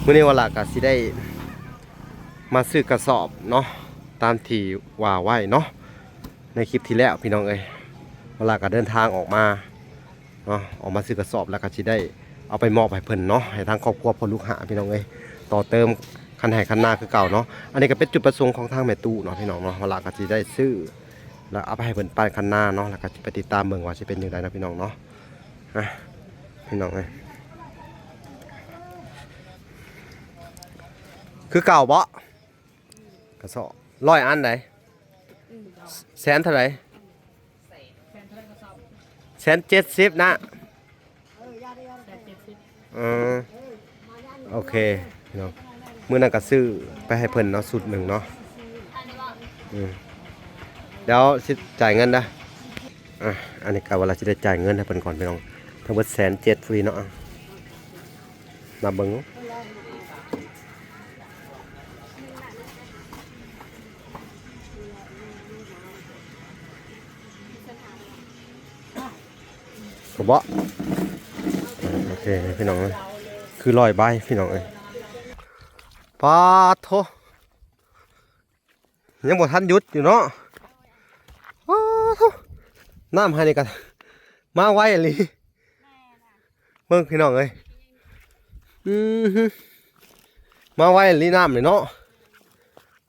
ມື້ນີ້ວາລາກໍຊິໄດ້ມາຊື້ກະສອບເນາະ ຕາມທີ່ວ່າໄວ້ເນາະ ໃນຄລິບທີ່ແລ້ວພີ່ນ້ອງເອີຍ. ວາລາກໍເດີນທາງອອກມາເນາະ ອອກມາຊື້ກະສອບ ແລ້ວກໍຊິໄດ້ເອົາໄປມອບໃຫ້ເພິ່ນເນາະ ໃຫ້ທາງຄອບຄົວພໍ່ລູກຫ້າພີ່ນ້ອງເອີຍ ຕໍ່ເຕີມຄັນໄຮ່ຄັນນາຄືເກົ່າເນາະ. ອັນນີ້ກໍເປັນຈຸດປະສົງຂອງທາງແມ່ຕູ້ເນາະພີ່ນ້ອງເນາະ. ວາລາກໍຊິໄດ້ຊື້ ແລ້ວເອົາໄປໃຫ້ເພິ່ນປັ້ນຄັນນາເນາະ ແລ້ວກໍຊິໄປຕິດຕາມເບິ່ງວ່າຊິເປັນຈັ່ງໃດເນາະພີ່ນ້ອງເນາະ. ອ່ະ ພີ່ນ້ອງເອີຍ ຄືເກົ່າບໍ່? ກະສອບ ຮ້ອຍອັນໃດ? ອືມ ແສນເທົ່າໃດ? ແສນເຈັດສິບນະ. ເອີ ໂອເຄເນາະ. ມື້ນັ້ນກໍຊື້ໄປໃຫ້ເພິ່ນເນາະ ຊຸດໜຶ່ງເນາະ. ອືມ ດຽວຊິຈ່າຍເງິນເດີ. ອ່ະ ອັນນີ້ກໍວ່າລາຊິໄດ້ຈ່າຍເງິນໃຫ້ເພິ່ນກ່ອນພີ່ນ້ອງ ທັງເບິດແສນເຈັດພຸ້ນເນາະ. ນັບເບິ່ງ ກະເບາະ ໂອເຄພີ່ນ້ອງເອີຍ ຄືຮ້ອຍໃບພີ່ນ້ອງເອີຍ. ປາດໂທ ຍັງບໍ່ທັນຢຸດຢູ່ເນາະ. ປາດໂທ ນ້ຳໃຫ້ນີ້ກະມາໄວອີ່ຫຼີ. ເບິ່ງພີ່ນ້ອງເອີຍ ອືມ ມາໄວອີ່ຫຼີນ້ຳນີ້ເນາະ.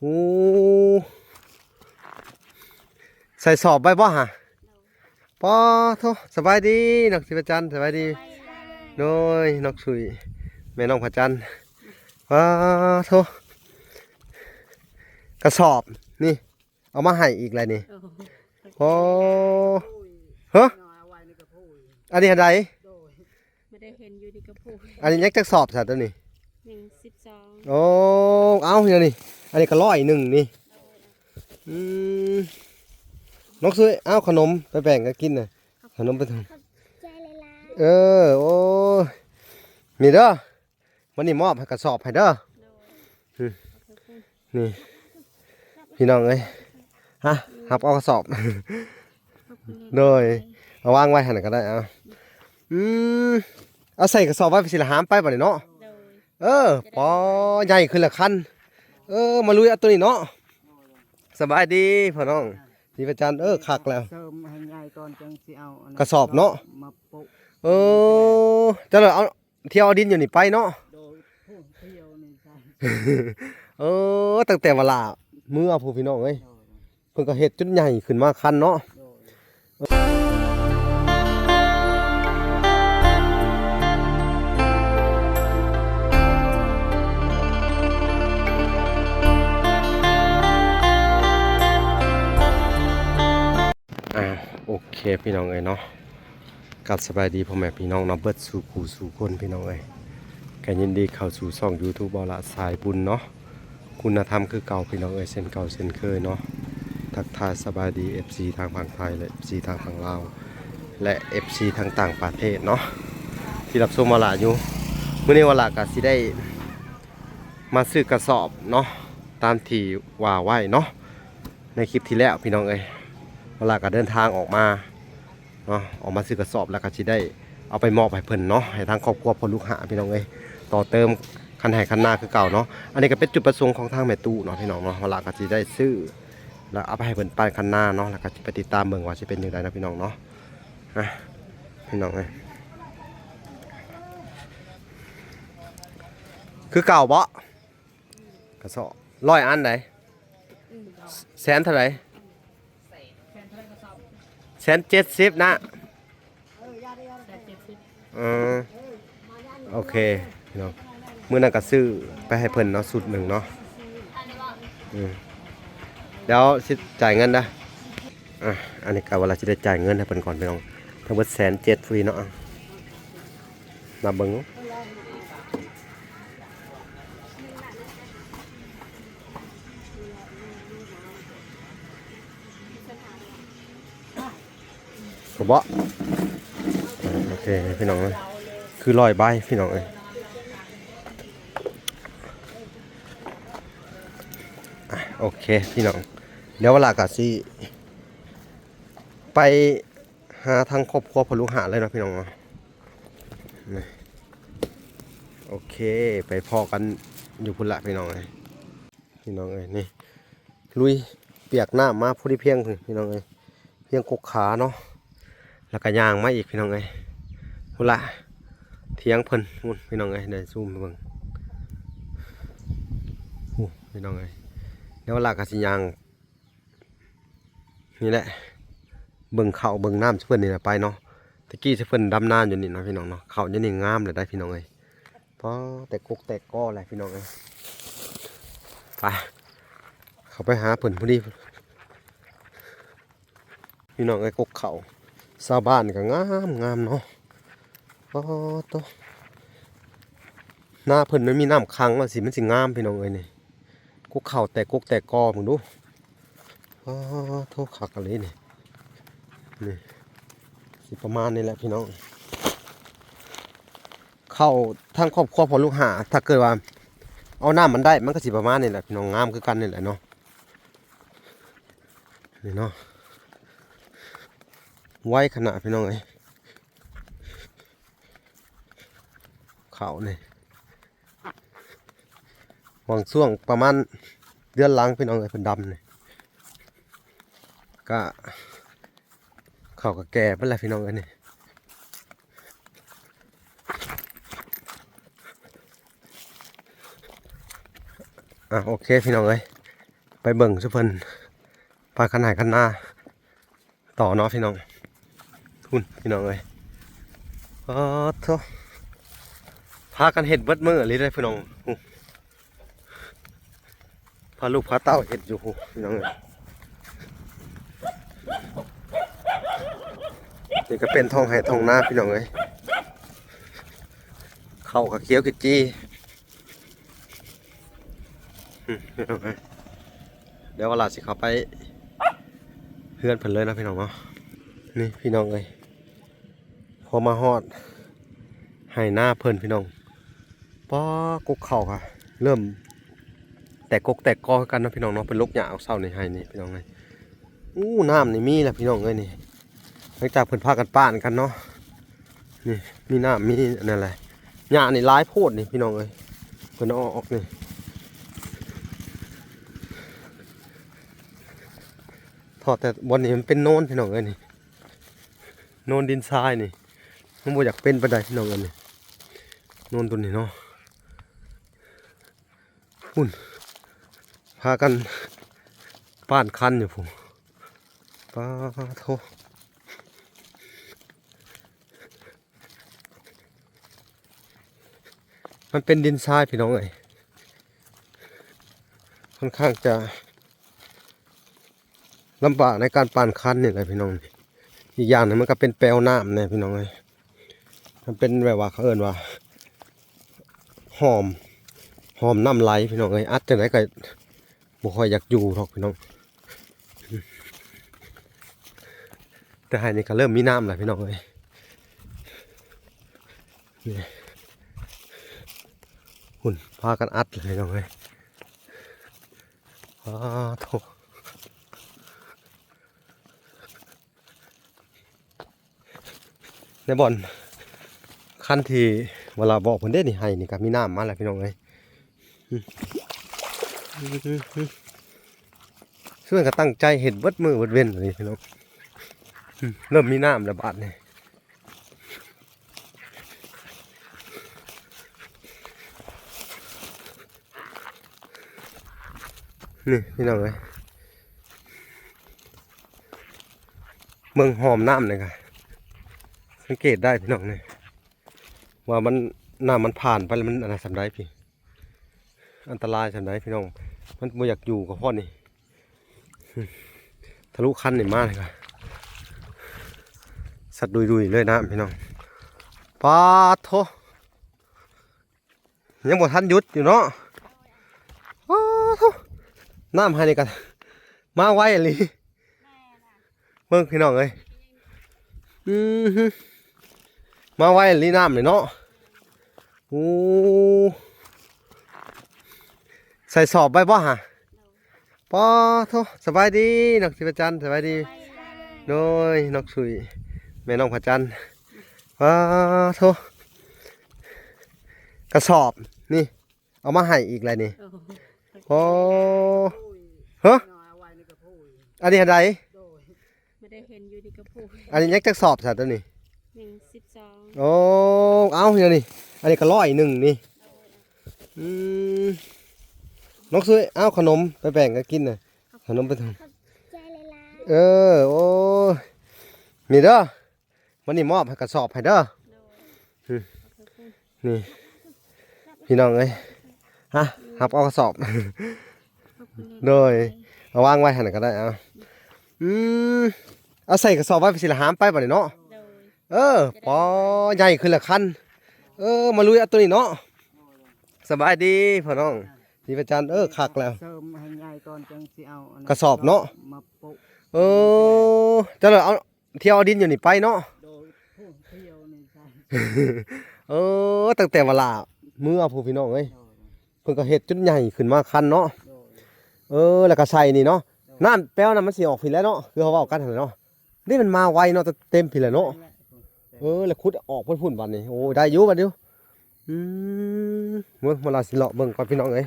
ໂອ້ ໃສ່ສອບໄວ້ບໍ່ຫະ? ປາໂທ ສະບາຍດີນ້ອງສີປະຈັນ ສະບາຍດີ. ໂດຍ ນ້ອງສຸຍ ແມ່ນ້ອງພະຈັນ. ປາໂທ ກະສອບນີ້ ເອົາມາໃຫ້ອີກແລ້ວນີ້. ໂອ້ ໂອ້ ຮະ ອັນນີ້ອັນໃດ? ບໍ່ໄດ້ເຫັນຢູ່ນີ້ກະພຸ້ນ. ອັນນີ້ຍັງຈັກສອບຊະໂຕນີ້? ຍັງສິບສອງ. ໂອ້ ເອົາ ອັນນີ້ ອັນນີ້ກໍຮ້ອຍໜຶ່ງນີ້. ອືມ ນ້ອງສຸຍ ເອົາຂະໜົມໄປແບ່ງກັນກິນນະ ຂະໜົມໄປ. ເອີ ໂອ້ຍ ນີ້ເດີ ມື້ນີ້ມອບໃຫ້ກະສອບໃຫ້ເດີ. ໂດຍ ອືມ ຂອບຄຸນ ນີ້ພີ່ນ້ອງເອີຍ ຮະ ຮັບເອົາກະສອບ. ຂອບຄຸນ ໂດຍ ເອົາວາງໄວ້ຫັ້ນກໍໄດ້. ເອົາ ອືມ ເອົາໃສ່ກະສອບໄວ້ ຊິລະຫາມໄປບັດນີ້ເນາະ. ໂດຍ ເອີ ປໍ ໃຫຍ່ຂຶ້ນລະຄັນ. ເອີ ມາລຸຍເອົາໂຕນີ້ເນາະ. ສະບາຍດີພໍ່ນ້ອງສີປະຈັນ. ເອີ ຄັກແລ້ວ ເສີມໃຫ້ໃຫຍ່ກ່ອນ ຈັ່ງຊິເອົາອັນນັ້ນ ກະສອບເນາະ ມາໂປະ. ເອີ ເຈົ້າເລີຍເອົາ ທ່ຽວເອົາດິນຢູ່ນີ້ໄປເນາະ. ໂດຍ ຜູ້ທ່ຽວນີ້ໃຊ່. ເອີ ຕັ້ງແຕ່ວາລາເມືອພຸ້ນພີ່ນ້ອງເອີຍ. ໂດຍ ເພິ່ນກໍເຮັດຈົນໃຫຍ່ຂຶ້ນມາຄັນເນາະ. ໂດຍ ອ່າ ໂອເຄພີ່ນ້ອງເອີຍເນາະ. ກັບສະບາຍດີພໍ່ແມ່ພີ່ນ້ອງເນາະ ເບິດສູ່ຄູ່ສູ່ຄົນພີ່ນ້ອງເອີຍ. ກໍຍິນດີເຂົ້າສູ່ຊ່ອງຢູທູບ ເບົາຫຼ້າສາຍບຸນເນາະ ຄຸນນະທຳຄືເກົ່າພີ່ນ້ອງເອີຍ ເຊັ່ນເກົ່າເຊັ່ນເຄີຍເນາະ. ທັກທາຍສະບາຍດີເອັຟຊີທາງຝັ່ງໄທ ແລະ ເອັຟຊີທາງຝັ່ງລາວ ແລະ ເອັຟຊີທາງຕ່າງປະເທດເນາະ ທີ່ຮັບຊົມວາລາຢູ່. ມື້ນີ້ວາລາກໍຊິໄດ້ມາຊື້ກະສອບເນາະ ຕາມທີ່ວ່າໄວ້ເນາະ ໃນຄລິບທີ່ແລ້ວພີ່ນ້ອງເອີຍ. ວາລາກໍເດີນທາງອອກມາ ເນາະ ອອກມາຊື້ກະສອບ ແລ້ວກໍຊິໄດ້ເອົາໄປມອບໃຫ້ເພິ່ນເນາະ ໃຫ້ທາງຄອບຄົວພໍ່ລູກຫ້າພີ່ນ້ອງເອີຍ ຕໍ່ເຕີມຄັນໄຮ່ຄັນນາຄືເກົ່າເນາະ. ອັນນີ້ກໍເປັນຈຸດປະສົງຂອງທາງແມ່ຕູ້ເນາະພີ່ນ້ອງເນາະ ວາລາກໍຊິໄດ້ຊື້ ແລ້ວເອົາໄປໃຫ້ເພິ່ນປັ້ນຄັນນາເນາະ ແລ້ວກໍຊິໄປຕິດຕາມເບິ່ງວ່າຊິເປັນຈັ່ງໃດເນາະພີ່ນ້ອງເນາະ. ອ່ະ ພີ່ນ້ອງເອີຍ ຄືເກົ່າບໍ່? ກະສອບ ຮ້ອຍອັນໃດ? ອືມ ແສນເທົ່າໃດ? ແສນເຈັດສິບນະ. ເອີ ໂອເຄເນາະ. ມື້ນັ້ນກໍຊື້ໄປໃຫ້ເພິ່ນເນາະ ຊຸດໜຶ່ງເນາະ. ອືມ ດຽວຊິຈ່າຍເງິນເດີ. ອ່ະ ອັນນີ້ກໍວ່າລາຊິໄດ້ຈ່າຍເງິນໃຫ້ເພິ່ນກ່ອນພີ່ນ້ອງ ທັງເບິດແສນເຈັດພຸ້ນເນາະ. ນັບເບິ່ງ ກະເບາະ ໂອເຄພີ່ນ້ອງເອີຍ ຄືຮ້ອຍໃບພີ່ນ້ອງເອີຍ. ອ່ະ ໂອເຄພີ່ນ້ອງ ດຽວວາລາກະຊິໄປຫາທາງຄອບຄົວພໍ່ລູກຫ້າເລີຍເນາະພີ່ນ້ອງເນາະ. ນີ້ ໂອເຄ ໄປພໍ້ກັນຢູ່ພຸ້ນລະພີ່ນ້ອງເອີຍ. ພີ່ນ້ອງເອີຍ ນີ້ລຸຍປຽກນ້ຳມາພໍດີພຽງພີ່ນ້ອງເອີຍ ພຽງກົກຂາເນາະ ແລ້ວກໍຍ່າງມາອີກພີ່ນ້ອງເອີຍ. ພຸ້ນລະ ຖຽງເພິ່ນພຸ້ນພີ່ນ້ອງເອີຍ ໄດ້ຊູມໃຫ້ເບິ່ງ ໂອ້ ພີ່ນ້ອງເອີຍ. ແລ້ວລະກໍຊິຍ່າງ ນີ້ແຫຼະ ເບິ່ງເຂົ້າເບິ່ງນ້ຳໃຫ້ເພິ່ນນີ້ແຫຼະໄປເນາະ. ແຕ່ກີ້ໃຫ້ເພິ່ນດຳນາຢູ່ນີ້ເນາະພີ່ນ້ອງເນາະ ເຂົ້າຢູ່ນີ້ງາມແລ້ວໄດ໋ພີ່ນ້ອງເອີຍ. ພໍແຕກກົກແຕກກໍແຫຼະພີ່ນ້ອງເອີຍ. ໄປ ເຂົ້າໄປຫາເພິ່ນພໍດີພີ່ນ້ອງເອີຍ. ກົກເຂົ້າຊາວບ້ານກໍງາມງາມເນາະ. ປາດໂທ້ ນາເພິ່ນມັນມີນ້ຳຂັງວ່າຊິ ມັນຊິງາມພີ່ນ້ອງເອີຍນີ້. ກົກເຂົ້າແຕກກົກແຕກກໍເບິ່ງດູ. ປາດໂທ້ ຄັກອີ່ຫຼີນີ້. ນີ້ ຊິປະມານນີ້ແຫຼະພີ່ນ້ອງ. ເຂົ້າທາງຄອບຄົວພໍ່ລູກຫ້າ ຖ້າເກີດວ່າເອົານ້ຳມັນໄດ້ ມັນກໍຊິປະມານນີ້ແຫຼະພີ່ນ້ອງ ງາມຄືກັນນີ້ແຫຼະເນາະ. ນີ້ເນາະ ໄວຂະໜາດພີ່ນ້ອງເອີຍ. ເຂົ້ານີ້ ຫວ່າງຊ່ວງປະມານເດືອນຫຼັງພີ່ນ້ອງເອີຍ ເພິ່ນດຳນີ້ ກະ ເຂົ້າກະແກ່ເບິດແລ້ວພີ່ນ້ອງເອີຍນີ້. ອ່ະ ໂອເຄພີ່ນ້ອງເອີຍ ໄປເບິ່ງຊຸເພິ່ນພາກັນໄຮ່ຄັນນາ ຕໍ່ເນາະພີ່ນ້ອງ. ພຸ້ນພີ່ນ້ອງເອີຍ ປາດໂທ້ ພາກັນເຮັດເບິດມື້ອີ່ຫຼີເດ້ພີ່ນ້ອງ. ພາລູກພາເຕົ້າເຮັດຢູ່ພຸ້ນພີ່ນ້ອງເອີຍ. ນີ້ກໍເປັນທ້ອງໄຮ່ທ້ອງນາພີ່ນ້ອງເອີຍ ເຂົ້າກໍຂຽວຂະຈີ. ອືມ ພີ່ນ້ອງເອີຍ ດຽວວາລາຊິເຂົ້າໄປເຮືອນເພິ່ນເລີຍເນາະພີ່ນ້ອງເນາະ. ນີ້ພີ່ນ້ອງເອີຍ ພໍມາຮອດໄຮ່ນາເພິ່ນພີ່ນ້ອງ ປາ ກົກເຂົ້າກະເລີ່ມແຕກກົກແຕກກໍຄືກັນເນາະພີ່ນ້ອງເນາະ. ເພິ່ນຫຼົກຫຍ້າອອກເຊົ້ານີ້ ໄຮ່ນີ້ພີ່ນ້ອງເອີຍ. ອູ້ ນ້ຳນີ້ມີແລ້ວພີ່ນ້ອງເອີຍນີ້ ຫຼັງຈາກເພິ່ນພາກັນປ້ານກັນເນາະ. ນີ້ ມີນ້ຳ ມີອັນນັ້ນແຫຼະ ຫຍ້ານີ້ຫຼາຍໂພດນີ້ພີ່ນ້ອງເອີຍ ເພິ່ນເອົາອອກນີ້. ເພາະແຕ່ບ່ອນນີ້ມັນເປັນໂນນພີ່ນ້ອງເອີຍນີ້ ໂນນດິນຊາຍນີ້ ມັນບໍ່ຢາກເປັນປານໃດພີ່ນ້ອງເອີຍນີ້ ໂນນໂຕນີ້ເນາະ. ພຸ້ນ ພາກັນປ້ານຄັນຢູ່ພຸ້ນ ປາໂທ້. ມັນເປັນດິນຊາຍພີ່ນ້ອງເອີຍ ຄ່ອນຂ້າງຈະ ລຳບາກໃນການປ້ານຄັນນີ້ແຫຼະພີ່ນ້ອງ. ອີກຢ່າງໜຶ່ງມັນກໍເປັນແປວນ້ຳແດ່ພີ່ນ້ອງເອີຍ ມັນເປັນແບບວ່າເຂົາເອີ້ນວ່າ ຫ້ອມ ຫ້ອມນ້ຳໄຫຼພີ່ນ້ອງເອີຍ. ອັດຈັ່ງໃດກໍບໍ່ຄ່ອຍຢາກຢູ່ດອກພີ່ນ້ອງ. ແຕ່ໄຮ່ນີ້ກໍເລີ່ມມີນ້ຳແລ້ວພີ່ນ້ອງເອີຍ ນີ້ ພຸ້ນ ພາກັນອັດເລີຍພີ່ນ້ອງເອີຍ. ອ້າໂທ້ ໃນບ່ອນຄັນທີ່ວາລາບອກເພິ່ນເດ້ນີ້ ໄຮ່ນີ້ກໍມີນ້ຳມາແລ້ວພີ່ນ້ອງເອີຍ. ເຊິ່ງກໍຕັ້ງໃຈເຮັດເບິດມື້ເບິດເວັນນີ້ພີ່ນ້ອງ. ເລີ່ມມີນ້ຳແລ້ວບາດນີ້. ນີ້ພີ່ນ້ອງເອີຍ ເບິ່ງຫ້ອມນ້ຳນີ້ກະສັງເກດໄດ້ພີ່ນ້ອງນີ້ ວ່າມັນ ນ້ຳມັນຜ່ານໄປແລ້ວມັນອັນນັ້ນສ່ຳໃດພີ່ ອັນຕະລາຍສ່ຳໃດພີ່ນ້ອງ. ມັນບໍ່ຢາກຢູ່ກໍພໍນີ້ ທະລຸຄັນນີ້ມານີ້ກະສັດດຸຍໆເລີຍນ້ຳພີ່ນ້ອງ. ປາດໂທ້ ຍັງບໍ່ທັນຢຸດຢູ່ເນາະ. ປາດໂທ້ ນ້ຳໃຫ້ນີ້ກະມາໄວອີ່ຫຼີ ເບິ່ງພີ່ນ້ອງເອີຍ. ອື ມາໄວອີ່ຫຼີນ້ຳນີ້ເນາະ. ໂອ້ ໃສ່ສອບໄວ້ບໍ່ຫະ? ປາໂທ້ ສະບາຍດີນ້ອງສິວະຈັນ ສະບາຍດີ. ໂດຍ ນ້ອງສຸຍ ແມ່ນ້ອງພະຈັນ. ປາໂທ້ ກ ກະສອບນີ້ ເອົາມາໃຫ້ອີກແລ້ວນີ້. ໂອ້ ໂອ້ ຮະ ອັນນີ້ອັນໃດ? ບໍ່ໄດ້ເຫັນຢູ່ນີ້ກະພຸ້ນ. ອັນນີ້ຍັກຈັກສອບຊະໂຕນີ້? ໜຶ່ງສິບສອງ. ໂອ້ ເອົາ ນີ້ ອັນນີ້ກະຮ້ອຍໜຶ່ງນີ້. ອືມ ນ້ອງຊຸຍ ເອົາຂະໜົມໄປແບ່ງກັນກິນນະ ຂະໜົມໄປ. ເອີ ໂອ້ ນີ້ເດີ ມື້ນີ້ມອບໃຫ້ກະສອບໃຫ້ເດີ. ໂດຍ ອືມ ຂອບຄຸນ ນີ້ ພີ່ນ້ອງເອີຍ ຮະ ຮັບເອົາກະສອບ. ຂອບຄຸນ ໂດຍ ເອົາວາງໄວ້ຫັ້ນກະໄດ້. ເອົາ ອືມ ເອົາໃສ່ກະສອບໄວ້ ຊິລະຫາມໄປບັດນີ້ເນາະ. ໂດຍ ເອີ ຈະໄດ້ ປໍ ໃຫຍ່ຂຶ້ນລະຄັນ. ເອີ ມາລຸຍເອົາໂຕນີ້ເນາະ. ສະບາຍດີພໍ່ນ້ອງ ສີປະຈັນ. ເອີ ຄັກແລ້ວ ເສີມໃຫ້ໃຫຍ່ກ່ອນ ຈັ່ງຊິເອົາອັນນັ້ນ ກະສອບເນາະ ມາໂປະ. ເອີ ເຈົ້າລະເອົາ ທ່ຽວເອົາດິນຢູ່ນີ້ໄປເນາະ. ໂດຍ ຜູ້ທ່ຽວນີ້ໃຊ່. ເອີ ຕັ້ງແຕ່ວະລາເມືອພຸ້ນ ພີ່ນ້ອງເອີຍ. ໂດຍ ເພິ່ນກະເຮັດຈົນໃຫຍ່ຂຶ້ນມາຄັນເນາະ. ໂດຍ ເອີ ແລ້ວກະໃສ່ນີ້ເນາະ. ໂດຍ ນ້ຳແປວນະ ມັນຊິອອກພີ້ແຫຼະເນາະ ຄືເຮົາເວົ້າກັນຫັ້ນເນາະ. ນີ້ມັນມາໄວເນາະ ເຕັມພີ້ແຫຼະເນາະ. ເອີ ແລ້ວຂຸດອອກພຸ້ນບັດນີ້. ໂອ້ ໄດ້ຢູ່ບັດຢູ່. ອືມ ເບິ່ງ ມາລາຊິເລາະເບິ່ງກ່ອນພີ່ນ້ອງເອີຍ.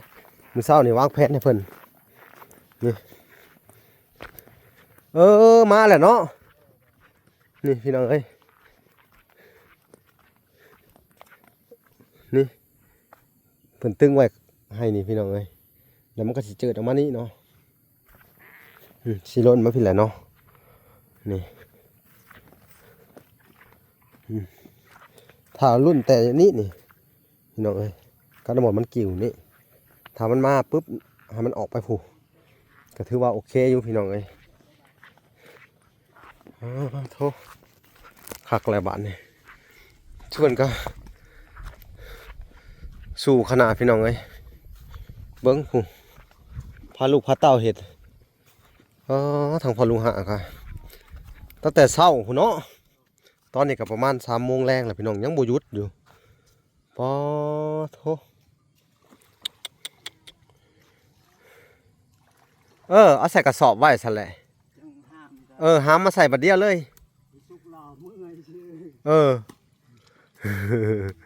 ມື້ເຊົ້ານີ້ວາງແຜນໃຫ້ເພິ່ນນີ້. ເອີ ມາແລ້ວເນາະ ນີ້ພີ່ນ້ອງເອີຍ. ນີ້ ເພິ່ນຕຶງໄວ້ໃຫ້ນີ້ພີ່ນ້ອງເອີຍ ແລ້ວມັນກະຊິເຈີດອອກມານີ້ເນາະ. ອືມ ຊິຫຼົ່ນມາພີ້ແຫຼະເນາະ ນີ້. ອືມ ຖ້າລຸ້ນແຕ່ນີ້ນີ້ພີ່ນ້ອງເອີຍ ກັບນ້ຳມັນກິວນີ້ ຖ້າມັນມາປຶບ ໃຫ້ມັນອອກໄປພຸ້ນ ກະຖືວ່າໂອເຄຢູ່ພີ່ນ້ອງເອີຍ. ໂອ້ໂທ ຄັກແລ້ວບາດນີ້ ຊວນກະສູ້ຂະໜາດພີ່ນ້ອງເອີຍ. ເບິ່ງພຸ້ນ ພາລູກພາເຕົ້າເຮັດ. ອໍ ທາງພໍ່ລຸງຫາກະ ຕັ້ງແຕ່ເຊົ້າພຸ້ນເນາະ ຕອນນີ້ກະປະມານສາມໂມງແລງແລ້ວພີ່ນ້ອງ ຍັງບໍ່ຢຸດຢູ່. ປາໂທ ເອີ ເອົາໃສ່ກະສອບໄວ້ຊັ້ນແຫຼະ. ເອີ ຫາມມາໃສ່ບາດດຽວເລີຍ. ເອີ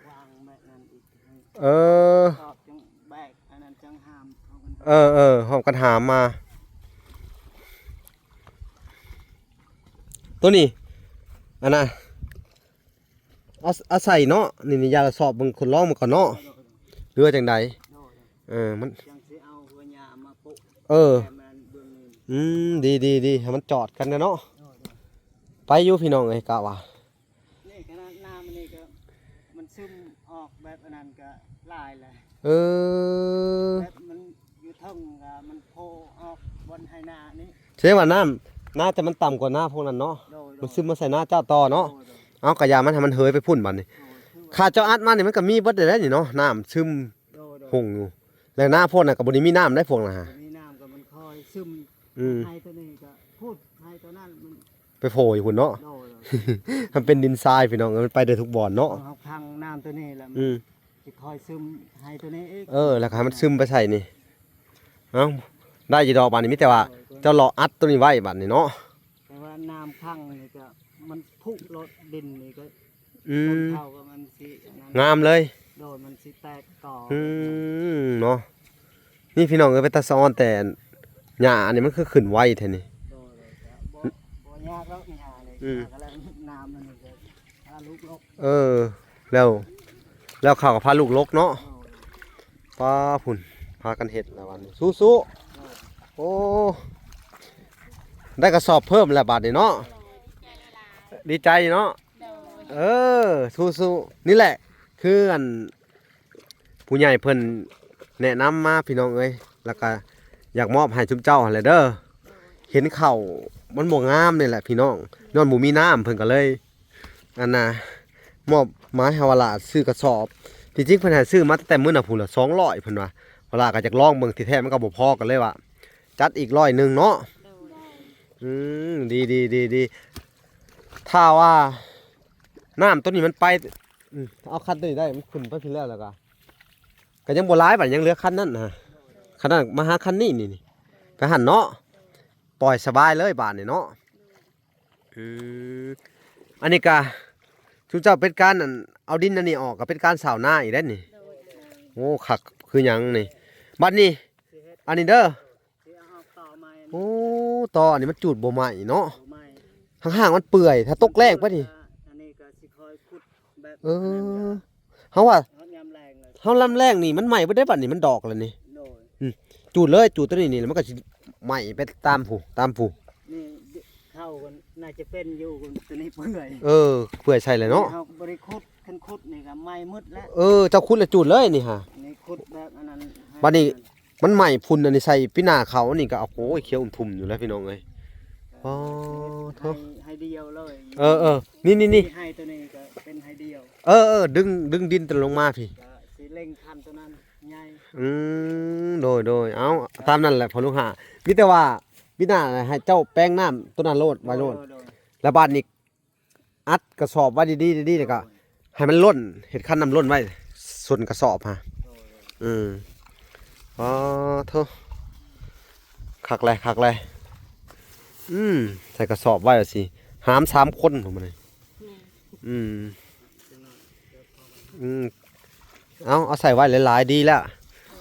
ວາງແບບນັ້ນອີກ. ເອີ ກະສອບຈັ່ງແບກອັນນັ້ນຈັ່ງຫາມ. ເອີ ເອີ ຫອມກັນຫາມມາ. ໂຕນີ້ ອັນນະ ເອົາ ເອົາໃສ່ເນາະ ນີ້ ນີ້ ຢ່າລະສອບເບິ່ງ ທົດລອງເບິ່ງກ່ອນເນາະ ຫຼືວ່າຈັ່ງໃດ? ໂດຍ ເອີ ມັນ ຈັ່ງຊິເອົາຫົວຫຍ້າມາໂປະ. ເອີ ແຕ່ມັນເບິ່ງນີ້ ອືມ ດີໆໆ ໃຫ້ມັນຈອດກັນນະເນາະ. ໂດຍ ໂດຍ ໄປຢູ່ພີ່ນ້ອງເອີຍ ກະວ່າ ນີ້ຂະໜາດນ້ຳອັນນີ້ກະ ມັນຊຶມອອກແບບອັນນັ້ນກະຫຼາຍແຫຼະ. ເອີ ແບບມັນຢູ່ເທິງກະມັນໂພອອກບ່ອນໄຮ່ນານີ້. ສະແດງວ່ານ້ຳ ໜ້າຈະມັນຕ່ຳກວ່ານາພວກນັ້ນເນາະ. ໂດຍ ໂດຍ ມັນຊຶມມາໃສ່ນາເຈົ້າຕໍ່ເນາະ. ໂດຍ ໂດຍ ເອົາກະຢ່າມັນໃຫ້ມັນເຫີຍໄປພຸ້ນບາດນີ້. ໂດຍ ຖ້າເຈົ້າອັດມານີ້ມັນກະມີເບິດແລ້ວນີ້ເນາະ ນ້ຳຊຶມ ໂດຍ ໂດຍ ຫົ່ງຢູ່ ແລ້ວນາພວກນັ້ນກະບໍ່ໄດ້ມີນ້ຳໄດ໋ພວກນັ້ນຫາ. ບໍ່ມີນ້ຳກະມັນຄ່ອຍຊຶມ. ອືມ ໄຮ່ໂຕນີ້ກະພຸ້ນ ໄຮ່ໂຕນັ້ນມັນ ໄປໂພຢູ່ພຸ້ນເນາະ. ໂດຍ ໂດຍ ມັນເປັນດິນຊາຍພີ່ນ້ອງເອີຍ ມັນໄປໄດ້ທຸກບ່ອນເນາະ. ເຮົາຂັງນ້ຳໂຕນີ້ແລ້ວ ອືມ ມັນຊິຄ່ອຍຊຶມໄຮ່ໂຕນີ້ອີກ. ເອີ ແລ້ວກະໃຫ້ມັນຊຶມໄປໃສ່ນີ້. ເອົ້າ ໄດ້ຢູ່ດອກບາດນີ້ ມີແຕ່ວ່າ ໂດຍ ໂດຍ ເຈົ້າເລາະອັດໂຕນີ້ໄວ້ບາດນີ້ເນາະ. ແຕ່ວ່ານ້ຳຂັງນີ້ກະມັນຜຸໂລດ ດິນນີ້ກະ ອືມ ຕົ້ນເຂົ້າກະມັນຊິອັນນັ້ນ ງາມເລີຍ. ໂດຍ ມັນຊິແຕກຕໍ່. ອືມ ເນາະ ນີ້ພີ່ນ້ອງເອີຍ ເປັນຕາສະອອນແຕ່ຫຍ້າອັນນີ້ມັນຄືຂຶ້ນໄວແທ້ນີ້. ໂດຍ ໂດຍ ກະບໍ່ ບໍ່ຍາກດອກຫຍ້ານີ້. ອືມ ກະແລ້ວນ້ຳອັນນີ້ກະພາລູກລົກ. ເອີ ແລ້ວ ແລ້ວເຂົາກະພາລູກລົກເນາະ. ໂດຍ ປ້າພຸ້ນ ພາກັນເຮັດແລ້ວບາດນີ້ ສູ້ໆ. ໂດຍ ໂອ້ ໄດ້ກະສອບເພີ່ມແລ້ວບາດນີ້ເນາະ. ໂດຍ ດີໃຈເນາະ. ໂດຍ ເອີ ສູ້ໆ ນີ້ແຫຼະ ຄືອັນ ຜູ້ໃຫຍ່ເພິ່ນແນະນຳມາພີ່ນ້ອງເອີຍ ແລ້ວກະຢາກມອບໃຫ້ຊຸມເຈົ້າຫັ້ນແຫຼະເດີ. ເຫັນເຂົ້າມັນບໍ່ງາມນີ້ແຫຼະພີ່ນ້ອງ ຍ້ອນບໍ່ມີນ້ຳ ເພິ່ນກະເລີຍ ອັນນະ ມອບໝາຍໃຫ້ວາລາຊື້ກະສອບ. ທີ່ຈິງເພິ່ນໃຫ້ຊື້ມາຕັ້ງແຕ່ມື້ນັ້ນພຸ້ນລະ ສອງຮ້ອຍ ເພິ່ນວ່າ ວາລາກະຢາກລອງເບິ່ງ ທີ່ແທ້ມັນກະບໍ່ພໍ ກະເລີຍວ່າ ຈັດອີກຮ້ອຍໜຶ່ງເນາະ. ໂດຍ ອືມ ດີໆໆ ຖ້າວ່ານ້ຳໂຕນີ້ມັນໄປ ອືມ ເອົາຄັນໂຕນີ້ໄດ້ ມັນຂຶ້ນໄປພີ້ແລ້ວ ແລ້ວກະ ກະຍັງບໍ່ຫຼາຍບາດ ຍັງເຫຼືອຄັນນັ້ນນະ ຄັນນັ້ນມາຫາຄັນນີ້ນີ້ ນີ້ ໄປຫັ້ນເນາະ. ປ່ອຍສະບາຍເລີຍບາດນີ້ເນາະ. ອືມ ອັນນີ້ກະ ຊຸມເຈົ້າເປັນການ ອັນ ເອົາດິນອັນນີ້ອອກ ກະເປັນການຊາວນາອີກແລ້ວນີ້. ໂດຍ ໂອ້ ຄັກຄືຫຍັງນີ້ ບັດນີ້ ອັນນີ້ເດີ. ຊິເອົາຕໍ່ໃໝ່ ໂອ້ ຕໍ່ອັນນີ້ມັນຈູດບໍ່ໄໝ້ເນາະ ບໍ່ໄໝ້ ຫ່າງໆມັນເປື່ອຍ ຖ້າຕົກແລ້ງໄປນີ້ ອັນນີ້ກໍຊິຄ່ອຍຂຸດແບບ ເອີ ອັນນັ້ນກໍ ເຮົາວ່າ ຮອດຍາມແລ້ງເລີຍ ເຮົາລຳແລ້ງນີ້ມັນໄໝ້ເບິດເດ້ ບັດນີ້ມັນດອກແລ້ວນີ້ ໂດຍ ອືມ ຈູດເລີຍ ຈູດຕົວນີ້ນີ້ ແລ້ວມັນກໍຊິໄໝ້ໄປຕາມຜູ້ ຕາມຜູ້ ນີ້ເຂົ້າກັນ ໜ້າຈະເປັນຢູ່ ຕົວນີ້ເປື່ອຍ ເອີ ເປື່ອຍໃສ່ແລ້ວເນາະ ເຮົາບໍ່ໄດ້ຂຸດ ຄັນຂຸດນີ້ກໍໄໝ້ໝົດແລ້ວ ເອີ ເຈົ້າຂຸດແລ້ວຈູດເລີຍນີ້ຫາ ນີ້ຂຸດແບບອັນນັ້ນ ບັດນີ້ ມັນໄໝ້ຝຸ່ນອັນນີ້ໃສ່ປີໜ້າເຂົານີ້ກໍ ໂອ້ຍ ຂຽວອຸ່ມທຸ່ມຢູ່ແລ້ວພີ່ນ້ອງເອີຍ ອໍ ໃຫ້ ໃຫ້ດຽວເລີຍ ເອີໆ ນີ້ໆ ໃຫ້ຕົວນີ້ກໍເປັນໃຫ້ດຽວ ເອີໆ ດຶງ ດຶງດິນຕົວລົງມາພີ້ ກໍຊິເລັ່ງຄັນຕົວນັ້ນໃຫຍ່ ອືມ ໂດຍໆ ເອົາ ຕາມນັ້ນແຫຼະພໍ່ລູກຫ້າ ມີແຕ່ວ່າປີໜ້າໃຫ້ເຈົ້າແປງນ້ຳຕົວນັ້ນໂລດ ໄວ້ໂລດ ໂດຍໆ ແລ້ວບາດນີ້ ອັດກະສອບໄວ້ດີໆ ດີໆ ແລ້ວກໍໃຫ້ມັນລົ້ນ ເຮັດຄັນນ້ຳລົ້ນໄວ້ ສົນກະສອບຫາ ໂດຍໆ ອືມ ອໍ ໂທ້ ຄັກແຫຼະ ຄັກແຫຼະ ອືມ ໃສ່ກະສອບໄວ້ວ່າຊິ ຫາມສາມຄົນພຸ້ນບັດນີ້ ອືມ ອືມ ເອົາ ເອົາໃສ່ໄວ້ຫຼາຍໆ ດີແລ້ວ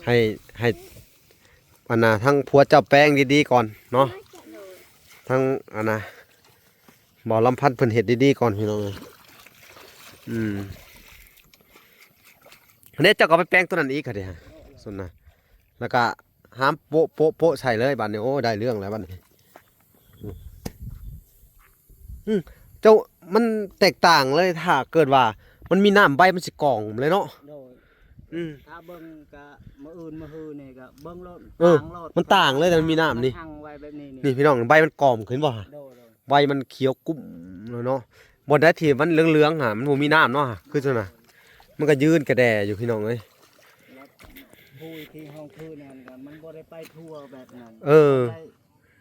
ໃຫ້ ໃຫ້ ອັນນ່າ ທັງຜົວເຈົ້າແປງດີໆ ກ່ອນເນາະ ທັງ ອັນນ່າ ບໍ່ລຳພັນເພິ່ນເຮັດດີໆ ກ່ອນພີ່ນ້ອງເອີຍ ອືມ ເດ້ ເຈົ້າກໍໄປແປງຕົວນັ້ນອີກກະເດ້ ສ່ວນນະ ແລ້ວກະຫາມໂປະໆໆ ໃສ່ເລີຍບາດນີ້ ໂອ້ ໄດ້ເລື່ອງແລ້ວບາດນີ້ ອືມ ເຈົ້າ ມັນແຕກຕ່າງເລີຍ ຖ້າເກີດວ່າມັນມີນ້ຳ ໃບມັນຊິກອງເລີຍເນາະ ໂດຍ ອືມ ຖ້າເບິ່ງກະມື້ອື່ນມື້ຮືນີ້ກະເບິ່ງໂລດ ເອີ ຕ່າງໂລດ ມັນຕ່າງເລີຍ ມັນມີນ້ຳນີ້ ທັງໄວ້ແບບນີ້ນີ້ ນີ້ພີ່ນ້ອງ ໃບມັນກອມຂຶ້ນບໍ່ ໂດຍໆ ໃບມັນຂຽວກຸ້ມເລີຍເນາະ ບ່ອນໃດທີ່ມັນເຫຼືອງໆ ຫາ ມັນບໍ່ມີນ້ຳເນາະ ຄືຊັ້ນນະ ມັນກໍຍືນກະແດ່ຢູ່ພີ່ນ້ອງເອີຍ ແລ້ວຜູ້ທີ່ຫ້ອງຄືນັ້ນກໍມັນບໍ່ໄດ້ໄປທົ່ວແບບນັ້ນ ເອີ ໄດ້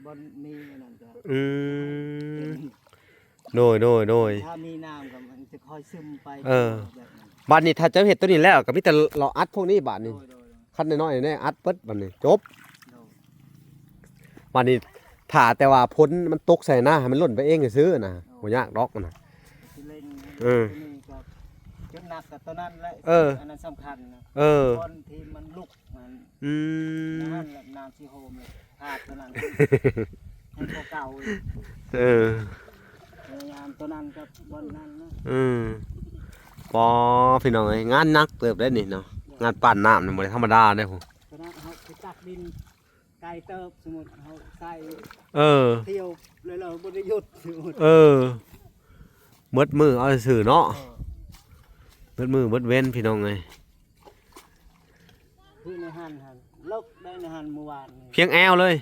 ບ່ອນມີອັນນັ້ນກໍ ອືມ ໂດຍໆ ຖ້າມີນ້ຳກໍມັນຈະຄ່ອຍຊຶມໄປ ເອີ ແບບນັ້ນ ບາດນີ້ຖ້າເຈົ້າເຮັດຕົວນີ້ແລ້ວກໍມີແຕ່ເລາະອັດພວກນີ້ບາດນີ້ ໂດຍໆ ຄັນນ້ອຍໆ ນີ້ອັດເບິດບາດນີ້ ຈົບ ໂດຍ ບາດນີ້ຖ້າແຕ່ວ່າຝົນມັນຕົກໃສ່ນະ ໃຫ້ມັນລົ້ນໄປເອງຊື່ໆ ນະ ໂດຍ ບໍ່ຍາກດອກນະ ຊິເລັ່ງ ເອີ ຕົວນີ້ກໍຈຸດໜັກກໍຕົວນັ້ນແຫຼະ ເອີ ອັນນັ້ນສຳຄັນນະ ເອີ ບ່ອນທີ່ມັນລຸກ ອືມ ນັ້ນແຫຼະ ນ້ຳຊິໂຮມເລີຍ ພາດຕົວນັ້ນ ໃຫ້ກວ່າເກົ່າອີກ ເອີ ພະຍາຍາມຕົວນັ້ນກັບບ່ອນນັ້ນນະ ອືມ ປໍ ພີ່ນ້ອງເອີຍ ງານໜັກເຕີບເດ້ນີ້ເນາະ ງານປ້ານນ້ຳນີ້ບໍ່ໄດ້ທຳມະດາເດ້ພຸ້ນ ຂະໜາດເຮົາໄປຕັກດິນໄກເຕີບ ສົມມຸດເຮົາໃສ່ ເອີ ທ່ຽວເລີຍ ບໍ່ໄດ້ຢຸດ ເອີ ເບິດມື້ເອົາຊື່ໆ ເນາະ ເອີ ເບິດມື້ເບິດເວັນ ພີ່ນ້ອງເອີຍ ຄືໃນຫັ້ນຫັ້ນ ເລິກໄດ້ໃນຫັ້ນມື້ວານນີ້ ພຽງແອວເລີຍ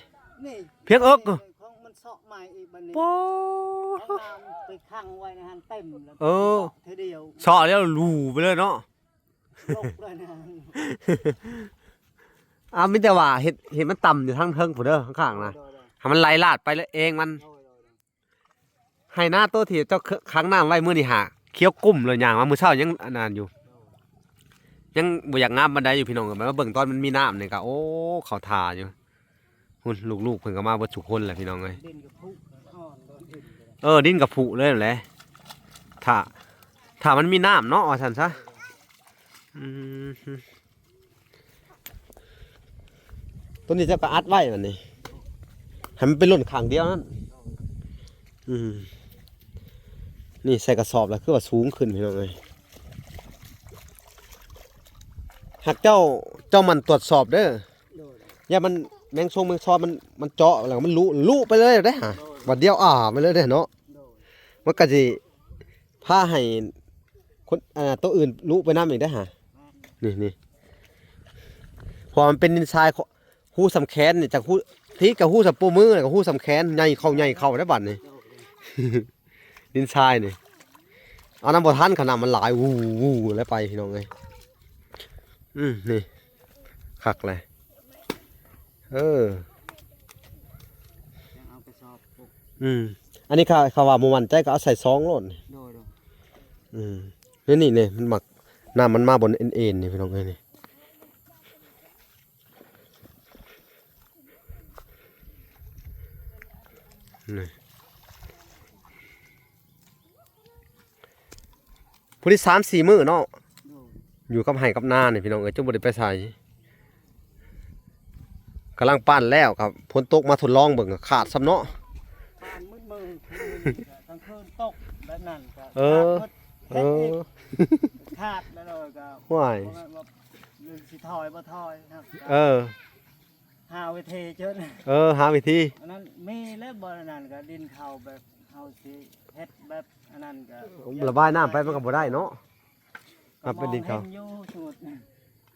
ນີ້ ພຽງເອິກ ຂອງມັນເຊາະໃໝ່ອີກບັດນີ້ ໂອ້ ຂອງນ້ຳໄປຂັງໄວ້ໃນຫັ້ນເຕັມແລ້ວ ເອີ ເຊາະເທື່ອດຽວ ເຊາະແລ້ວຫຼູໄປເລີຍເນາະ ລົກເລີຍນະ ອາ ມີແຕ່ວ່າເຮັດ ເຮັດມັນຕ່ຳຢູ່ທາງເທິງພຸ້ນເດີ ຂ້າງໆ ນະ ໂດຍໆ ໃຫ້ມັນໄຫຼລາດໄປເອງມັນ ໂດຍໆ ໄຮ່ນາໂຕທີ່ເຈົ້າຂັງນ້ຳໄວ້ມື້ນີ້ຫາຂຽວກຸ້ມເລີຍ ຍ່າງມາມື້ເຊົ້າຍັງອັນນັ້ນຢູ່ ຍັງບໍ່ຢາກງາມປານໃດຢູ່ພີ່ນ້ອງເອີຍ ມາເບິ່ງຕອນມັນມີນ້ຳນີ້ກະ ໂອ້ ເຂົ້າທ່າຢູ່ ພຸ້ນ ລູກໆ ເພິ່ນກໍມາເບິດທຸກຄົນແຫຼະພີ່ນ້ອງເອີຍ ເອີ ດິນກໍຜຸເລີຍແຫຼະ ຖ້າ ຖ້າມັນມີນ້ຳເນາະ ວ່າຊັ້ນຊະ ອືມ ຕົວນີ້ເຈົ້າກໍອັດໄວ້ບັດນີ້ ໃຫ້ມັນໄປຫຼົ່ນຂ້າງດຽວນັ້ນ ອືມ ນີ້ໃສ່ກະສອບແລ້ວຄືວ່າສູງຂຶ້ນພີ່ນ້ອງເອີຍ ຫາກເຈົ້າ ເຈົ້າໝັ່ນຕວດສອບເດີ ໂດຍ ຢ້ານມັນແມງຊົງແມງຊອນມັນ ມັນເຈາະແລ້ວມັນລຸ ລຸໄປເລີຍເດ້ຫາ ໂດຍ ບາດດຽວອາໄປເລີຍເດ້ເນາະ ໂດຍ ມັນກໍຊິ ພາໃຫ້ຄົນ ອ່າ ໂຕອື່ນລຸໄປນຳອີກເດ້ຫາ ນີ້ ນີ້ ເພາະວ່າມັນເປັນດິນຊາຍ ຮູສ່ຳແຂນນີ້ ຈາກຮູ ທີ່ກະຮູສ່ຳໂປ້ມື ແລ້ວກະຮູສ່ຳແຂນ ໃຫຍ່ເຂົ້າ ໃຫຍ່ເຂົ້າໄດ້ບາດນີ້ ດິນຊາຍນີ້ ເອົານຳບໍ່ທັນ ຂະໜາດມັນຫຼາຍ ວູ່ ວູ່ ແລ້ວໄປ ພີ່ນ້ອງເອີຍ ອືມ ນີ້ ຄັກແຫຼະ ເອີ ຍັງເອົາກະສອບ ອືມ ອັນນີ້ ຖ້າ ຖ້າວ່າບໍ່ໝັ້ນໃຈກໍເອົາໃສ່ຊອງໂລດ ໂດຍໆ ອືມ ນີ້ ນີ້ ນີ້ ມັນມັກ ນ້ຳມັນມາບ່ອນເອັນໆ ນີ້ ພີ່ນ້ອງເອີຍ ນີ້ ນີ້ ພໍດີສາມສີ່ມື້ເນາະ ໂດຍ ຢູ່ກັບໄຮ່ກັບນານີ້ພີ່ນ້ອງເອີຍ ຈຶ່ງບໍ່ໄດ້ໄປໃສ. ກຳລັງປັ້ນແລ້ວ ກໍຝົນຕົກມາທົດລອງເບິ່ງ ຂາດຊ້ຳເນາະ. ປານມືດມື ກາງຄືນຕົກແບບນັ້ນກໍ ເອີ ຂາດໝົດ ເອີ ເຮັດອີກ ຂາດແລ້ວກໍ ຫ້ວຍ ບໍ່ແມ່ນວ່າຊິຖອຍບໍ່ຖອຍນະ ເອີ ຫາວິທີຈົນ ເອີ ຫາວິທີ ອັນນັ້ນມີແລ້ວ ບໍ່ອັນນັ້ນກໍດິນເຂົ້າແບບເຮົາຊິເຮັດແບບອັນນັ້ນກໍ ລະບາຍນ້ຳໄປມັນກໍບໍ່ໄດ້ເນາະ. ມັນເປັນດິນເຂົາ ເຫັນຢູ່ ສົມມຸດ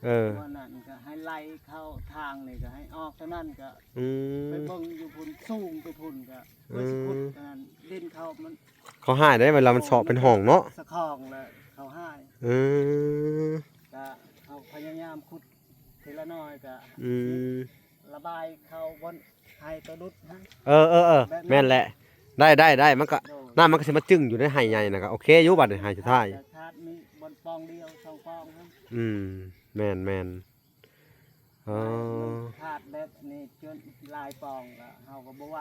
ເອີ ວ່ານັ້ນກໍໃຫ້ໄຫຼເຂົ້າທາງນີ້ ກໍໃຫ້ອອກເທົ່ານັ້ນ ກໍ ອືມ ໄປເບິ່ງຢູ່ພຸ້ນ ສູງໄປພຸ້ນ ກໍ ອືມ ເພື່ອຊິຂຸດອັນນັ້ນ ດິນເຂົາມັນ ເຂົາຮ້າຍເດ້ ເວລາມັນເຊາະເປັນຮ່ອງເນາະ ສະຄອງແລ້ວເຂົາຮ້າຍ ເອີ ກໍເຮົາພະຍາຍາມຂຸດທີລະໜ້ອຍ ກໍ ອືມ ລະບາຍເຂົ້າບ່ອນໄຮ່ໂຕດຸດຫັ້ນ ເອີ ເອີ ເອີ ແບບນັ້ນ ແມ່ນແຫຼະ ໄດ້ ໄດ້ ໄດ້ ມັນກໍ ໂດຍ ນ້ຳມັນກໍຊິມາຈຶ້ງຢູ່ໃນໄຮ່ໃຫຍ່ນະ ກໍໂອເຄຢູ່ ບັດນີ້ໄຮ່ສຸດທ້າຍ ແຕ່ທາດມີບ່ອນປ່ອງດຽວສອງປ່ອງຫັ້ນ ອືມ ແມ່ນໆ ອໍ ມັນຂາດແບບນີ້ຈົນຫຼາຍປ່ອງ ກໍເຮົາກໍບໍ່ໄຫວ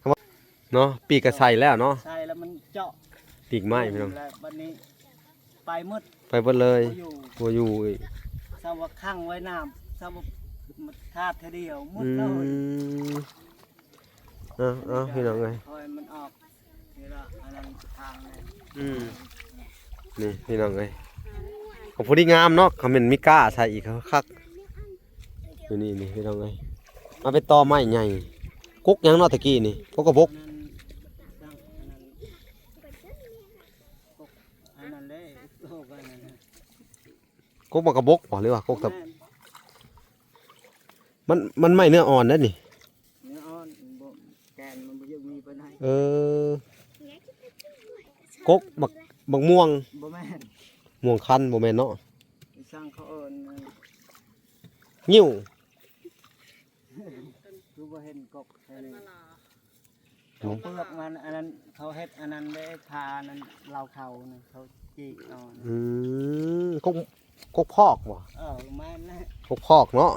ຄືກັນ ເນາະ ປີກກໍໃສ່ແລ້ວເນາະ ໃສ່ແລ້ວມັນເຈາະ ປີກໄມ້ພີ່ນ້ອງ ແລ້ວບັດນີ້ ໄປໝົດ ໄປເບິດເລີຍ ບໍ່ຢູ່ ບໍ່ຢູ່ອີກ ຊາວວ່າຂັງໄວ້ນ້ຳ ຊາວວ່າມັນຂາດເທື່ອດຽວໝົດເລີຍ ອືມ ເອົາ ເອົາ ພີ່ນ້ອງເອີຍ ຄ່ອຍມັນອອກ ນີ້ລະ ອັນນັ້ນທາງນີ້ ອືມ ນີ້ພີ່ນ້ອງເອີຍ ກໍພໍດີງາມເນາະ ຄັນແມ່ນມີກ້າໃສ່ອີກກໍຄັກ ຢູ່ນີ້ນີ້ພີ່ນ້ອງເອີຍ ມາເປັນຕໍໄມ້ໃຫຍ່ ກົກຫຍັງເນາະຕະກີ້ນີ້ ກົກກະບົກ ອັນນັ້ນເດ້ ກົກອັນນັ້ນນະ ກົກບັກກະບົກບໍ ຫຼືວ່າກົກຕະ ແມ່ນ ມັນ ມັນໄມ້ເນື້ອອ່ອນເດ້ນີ້ ເນື້ອອ່ອນ ບໍ່ ແກ່ນມັນບໍ່ຢາກມີປານໃດ ເອີ ກົກບັກ ບັກມ່ວງ ບໍ່ແມ່ນ ມ່ວງຄັນ ບໍ່ແມ່ນເນາະ ຊ່າງເຂົາເອີ້ນ ງິ້ວ ຄືບໍ່ເຫັນກົກແທ້ນີ້ ເອົາເປືອກມັນ ອັນນັ້ນເຂົາເຮັດອັນນັ້ນເດ້ ພາອັນນັ້ນເຫຼົ້າເຂົານະ ເຂົາຈີກເອົານະ ອືມ ກົກ ກົກພອກບໍ? ເອີ ແມ່ນແຫຼະ ກົກພອກເນາະ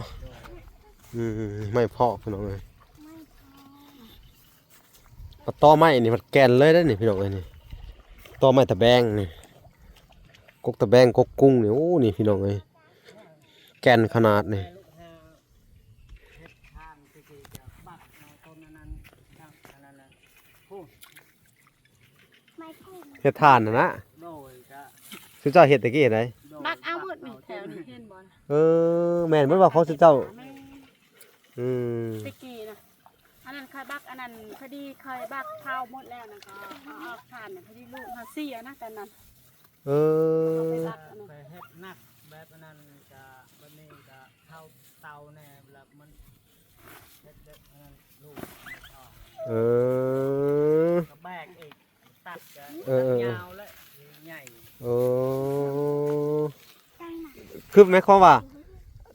ໂດຍ ອືມ ໄມ້ພອກພີ່ນ້ອງເອີຍ ຕັວໄມ້ນີ້ມັນແກ່ນເລີຍເດ້ນີ້ພີ່ນ້ອງເອີຍ ນີ້ ຕໍໄມ້ຕະແບງນີ້ ກົກຕະແບງ ກົກກຸງນີ້ ໂອ້ ນີ້ພີ່ນ້ອງເອີຍ ແກ່ນຂະໜາດນີ້ ເຮັດທານຕະກີ້ກະບັກເອົາຕົ້ນອັນນັ້ນ ອັນນັ້ນນະ ໂອ້ ເຮັດທານຫັ້ນນະ ໂດຍ ກະ ຊຸມເຈົ້າເຮັດຕະກີ້ໃດ ໂດຍ ບັກເອົາໝົດນີ້ ບັກເອົາ ແຖວນີ້ເຫັນບໍ່ນະ ເອີ ແມ່ນເບິດວ່າຂອງຊຸມເຈົ້າ ແມ່ນ ອືມ ຕະກີ້ນະ ອັນນັ້ນຂ້ອຍບັກ ອັນນັ້ນພໍດີຂ້ອຍບັກເຜົາໝົດແລ້ວນະ ກໍເອົາອອກທານນະ ພໍດີລູກເຮົາເສຍນະຕອນນັ້ນ ເອີ ເອົາໄປບັກອັນນັ້ນ ໄປເຮັດໜັກແບບອັນນັ້ນກະ ບັດນີ້ກະເຜົາເຕົາແດ່ ແລ້ວມັນເຮັດແບບອັນນັ້ນລູກມັນອອກ ເອີ ກໍແບກອີກ ຕັດກະ ເອີ ຕັດຍາວແລ້ວ ໃຫຍ່ ໂອ້ ຄືໝາຍຄວາມວ່າ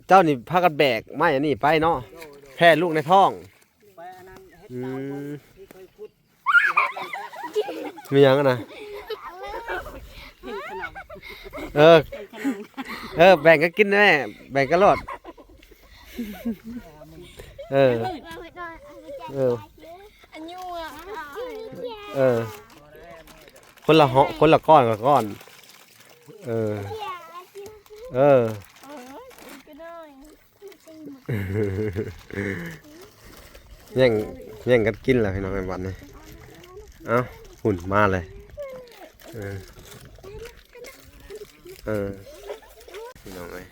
ເຈົ້ານີ້ພາກັນແບກໄມ້ອັນນີ້ໄປເນາະ ໂດຍ ໂດຍ ແຜ່ລູກໃນທ້ອງ ໄປອັນນັ້ນເຮັດເຕົາ ອືມ ທີ່ເຄີຍຂຸດ ມີຫຍັງຫັ້ນນະ ເອີ ເອີ ແບ່ງກັນກິນແດ່ ແບ່ງກັນໂລດ ເອີ ເອີ ເອີ ຄົນລະເຫາະ ຄົນລະກ້ອນ ລະກ້ອນ ເອີ ເອີ ແຍ່ງ ແຍ່ງກັນກິນແລ້ວພີ່ນ້ອງເອີຍ ບັດນີ້ ເອົ້າ ພຸ້ນມາເລີຍ ເອີ ເອີ ພີ່ນ້ອງເອີຍ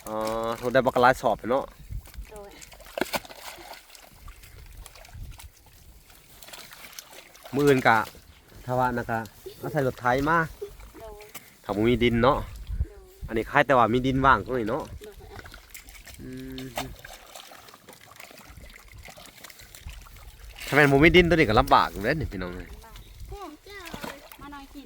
ອໍ ໂທດ ໄດ້ບັກຫຼາຍສອບເນາະ ໂດຍ ມື້ອື່ນກະ ຖ້າວ່ານັ້ນກະເອົາໃສ່ລົດໄຖມາ ໂດຍ ຖ້າບໍ່ມີດິນເນາະ ໂດຍ ອັນນີ້ຂາຍແຕ່ວ່າມີດິນວ່າງຕົງນີ້ເນາະ ໂດຍ ອືມ ຖ້າແມ່ນບໍ່ມີດິນຕົງນີ້ກະລຳບາກເດ້ນີ້ພີ່ນ້ອງເອີຍ ມາໜ້ອຍກິນ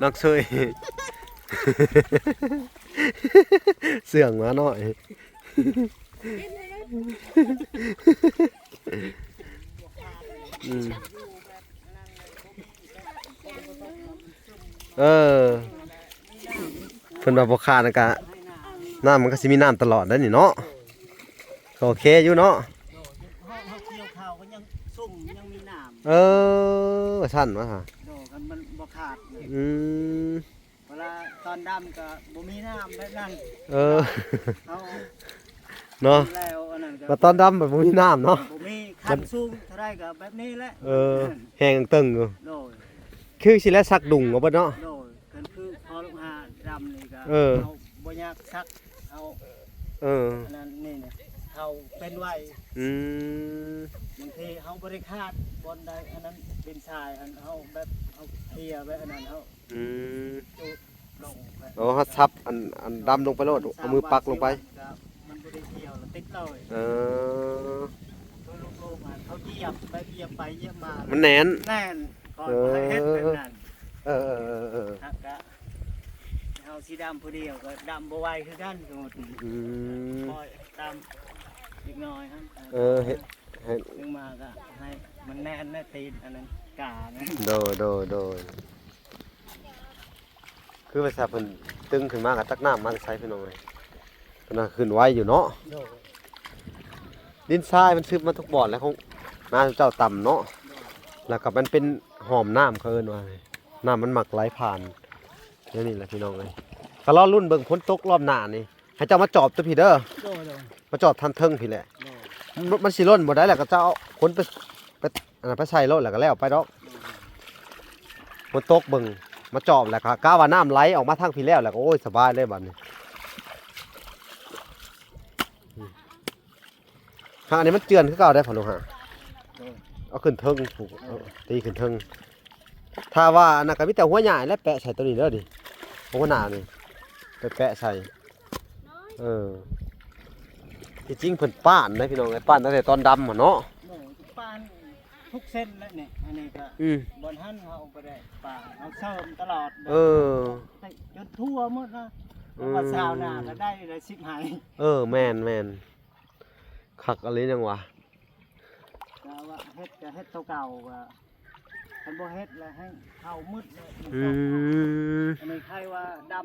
ນ້ອງເຊີຍ ເຊື່ອງໝານ້ອຍ ອືມ ເອີ ເພິ່ນວ່າບໍ່ຂາດນະກະ ນ້ຳມັນກະຊິມີນ້ຳຕະຫຼອດໄດ໋ນີ້ເນາະ ກະໂອເຄຢູ່ເນາະ ໂດຍ ເຮົາ ເຮົາກ່ຽວເຂົ້າກໍຍັງຊຸ່ມ ຍັງມີນ້ຳ ເອີ ວ່າຊັ້ນວະ ໂດຍ ຄັນມັນບໍ່ຂາດນີ້ ອືມ ເວລາຕອນດຳກໍບໍ່ມີນ້ຳແບບນັ້ນ ເອີ ເຮົາ ເນາະ ແລ້ວອັນນັ້ນກໍ ວ່າຕອນດຳມັນບໍ່ມີນ້ຳເນາະ ບໍ່ມີ ຄັນສູງເທົ່າໃດກໍແບບນີ້ແຫຼະ ເອີ ແຫ້ງເຕີງຢູ່ ໂດຍ ຄືຊິແລະສັກດຸ່ງເອົາເບິດເນາະ ໂດຍ ຄັນຄືພໍລູກຫາດຳນີ້ກໍ ເອີ ເຮົາບໍ່ຢາກສັກ ເຮົາ ເອີ ອັນນັ້ນນີ້ນະ ເຮົາເປັນໄວ ອືມ ບາງທີເຮົາບໍ່ໄດ້ຂາດບ່ອນໃດ ອັນນັ້ນດິນຊາຍ ອັນເຮົາແບບເຮົາເຄຍໄວ້ ອັນນັ້ນເຮົາ ອືມ ຈຸລົງໄປ ໂອ້ ເຮົາສັບອັນ ອັນດຳລົງໄປໂລດ ເອົາມືປັກລົງໄປ ມັນບໍ່ໄດ້ທ່ຽວ ແລ້ວຕິດເລີຍ ເອີ ຄືລູກໆ ມັນເຂົາຢຽບໄປຢຽບໄປຢຽບມາ ມັນແໜ້ນ ແໜ້ນ ຂ້ອຍ ເອີ ບໍ່ໃຫ້ເຮັດແບບນັ້ນ ເອີໆໆໆ ຫາກກະ ເຮົາຊິດຳຜູ້ດຽວກໍດຳບໍ່ໄຫວຄືກັນ ສົມມຸດ ອືມ ຄ່ອຍຕາມເດັກນ້ອຍຫັ້ນ ເອີ ເຮັດ ເຮັດ ຈັ່ງມາກໍໃຫ້ມັນແໜ້ນໃນຕີນອັນນັ້ນການະ ໂດຍໆໆ ຄືວ່າຊະເພິ່ນຕຶງຂຶ້ນມາກໍຕັກນ້ຳມາແຕ່ໃສພີ່ນ້ອງເອີຍ ເພິ່ນວ່າຂຶ້ນໄວຢູ່ເນາະ ໂດຍ ດິນຊາຍມັນຊຶບມາທຸກບ່ອນແລ້ວ ຂອງນາເຈົ້າຕ່ຳເນາະ ໂດຍ ແລ້ວກໍມັນເປັນຮ່ອມນ້ຳ ເຂົາເອີ້ນວ່າ ນ້ຳມັນມັກໄຫຼຜ່ານ ແນວນີ້ແຫຼະພີ່ນ້ອງເອີຍ ກໍລໍລຸ້ນເບິ່ງຝົນຕົກລອບໜ້ານີ້ ໃຫ້ເຈົ້າມາຈອບຕົວພີ້ເດີ ໂດຍໆ ມາຈອບທາງເທິງພີ້ແຫຼະ ໂດຍ ມັນ ມັນຊິລົ້ນບໍ່ໄດ້ ແລ້ວກໍເຈົ້າເອົາຂົນໄປ ໄປ ອັນນັ້ນ ໄປໃສ່ໂລດ ແລ້ວກໍແລ້ວໄປດອກ ໂດຍ ຝົນຕົກເບິ່ງ ມາຈອບ ແລ້ວກໍກະວ່ານ້ຳໄຫຼອອກມາທາງພີ້ແລ້ວ ແລ້ວກໍ ໂອ້ຍ ສະບາຍເລີຍບາດນີ້ ຫາ ອັນນີ້ມັນເຈື່ອນຄືເກົ່າໄດ໋ ພໍ່ລູກຫາ ໂດຍ ເອົາຂຶ້ນເທິງ ເອີ ເອົາຕີຂຶ້ນເທິງ ຖ້າວ່າອັນນັ້ນກໍມີແຕ່ຫົວຫຍ້າແຫຼະ ແປະໃສ່ຕົວນີ້ເດີນີ້ ຫົວໜ້ານີ້ ໄປແປະໃສ່ ເອີ ທີ່ຈິງເພິ່ນປ້ານໄດ໋ພີ່ນ້ອງເອີຍ ປ້ານຕັ້ງແຕ່ຕອນດຳຫັ້ນເນາະ ໂດຍ ປ້ານທຸກເສັ້ນແຫຼະນີ້ ອັນນີ້ກໍ ອືມ ບ່ອນຫັ້ນເຮົາບໍ່ໄດ້ປ້ານ ເຮົາເສີມຕະຫຼອດ ເອີ ຈົນທົ່ວໝົດນະ ອືມ ວ່າຊາວນາກໍໄດ້ ໄດ້ສິບໄຮ່ ເອີ ແມ່ນໆ ຄັກອີ່ຫຼີຫຍັງວະ ກໍວ່າເຮັດກໍເຮັດໂຕເກົ່າ ວ່າຄັນບໍ່ເຮັດແລ້ວແຮ່ງເຖົ້າມືດເລີຍ ອືມ ອັນນີ້ໃຄວ່າດຳ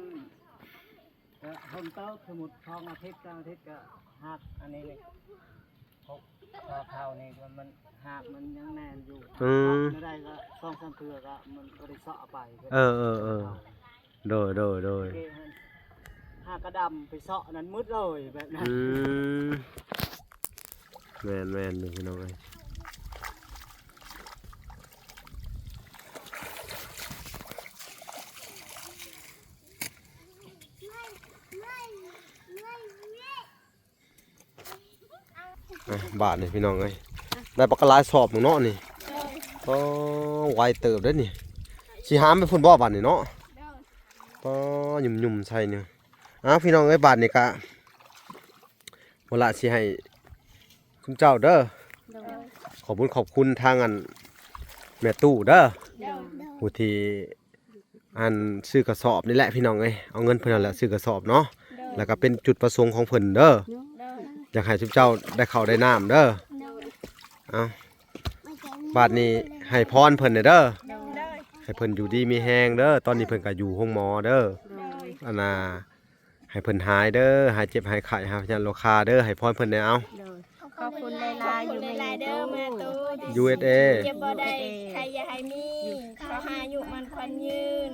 ກໍຫົນເຕີບ ສົມມຸດສອງອາທິດ ສາມອາທິດກໍຫັກ ອັນນີ້ນີ້ ເຂົາ ເຂົານີ້ມັນ ມັນ ຮາກມັນຍັງແໜ້ນຢູ່ ອືມ ເຮົາເຊາະໄດ້ກໍສອງສາມເທື່ອກໍມັນກໍໄດ້ເຊາະໄປ ເອີໆໆ ໂດຍໆໆ ຫາກກະດຳໄປເຊາະນັ້ນໝົດເລີຍແບບນັ້ນ ອືມ ແມ່ນໆ ຢູ່ພີ່ນ້ອງເອີຍ ອ່ະ ບາດນີ້ພີ່ນ້ອງເອີຍ ໄດ້ບັກກະຫຼາຍສອບໜຶ່ງເນາະນີ້ ໂດຍ ອໍ ໄວເຕີບເດ້ນີ້ ຊິຫາມໄປພຸ້ນບໍ່ບາດນີ້ເນາະ ໂດຍ ອໍ ຫຍຸ່ມໆໃສ່ນີ້ ອ້າວ ພີ່ນ້ອງເອີຍ ບາດນີ້ກະ ບໍ່ລະ ຊິໃຫ້ຊຸມເຈົ້າເດີ ໂດຍ ຂອບຄຸນຂອບຄຸນທາງອັນແມ່ຕູ້ເດີ ໂດຍ ຜູ້ທີ່ ອັນຊື້ກະສອບນີ້ແຫຼະພີ່ນ້ອງເອີຍ ເອົາເງິນເພິ່ນຫັ້ນແຫຼະຊື້ກະສອບເນາະ ໂດຍ ແລ້ວກໍເປັນຈຸດປະສົງຂອງເພິ່ນເດີ ໂດຍ ຢາກໃຫ້ຊຸມເຈົ້າໄດ້ເຂົ້າໄດ້ນ້ຳເດີ ໂດຍ ເອົາ ບາດນີ້ໃຫ້ພອນເພິ່ນແດ່ເດີ ໂດຍ ໃຫ້ເພິ່ນຢູ່ດີມີແຮງເດີ ຕອນນີ້ເພິ່ນກໍຢູ່ໂຮງໝໍເດີ ໂດຍ ອັນນ່າ ໃຫ້ເພິ່ນຫາຍເດີ ຫາຍເຈັບຫາຍໄຂ້ ຫາຍພະຍາດໂລຄາເດີ ໃຫ້ພອນເພິ່ນແດ່ເອົາ ໂດຍ ຂອບຄຸນຫຼາຍໆ ຢູ່ແມ່ຕູ້ ຢູເອສເອ ເຈັບບໍ່ໄດ້ ໄຂ້ຢ່າໃຫ້ມີ ຂໍໃຫ້ອາຍຸໝັ້ນຂວັນຍືນ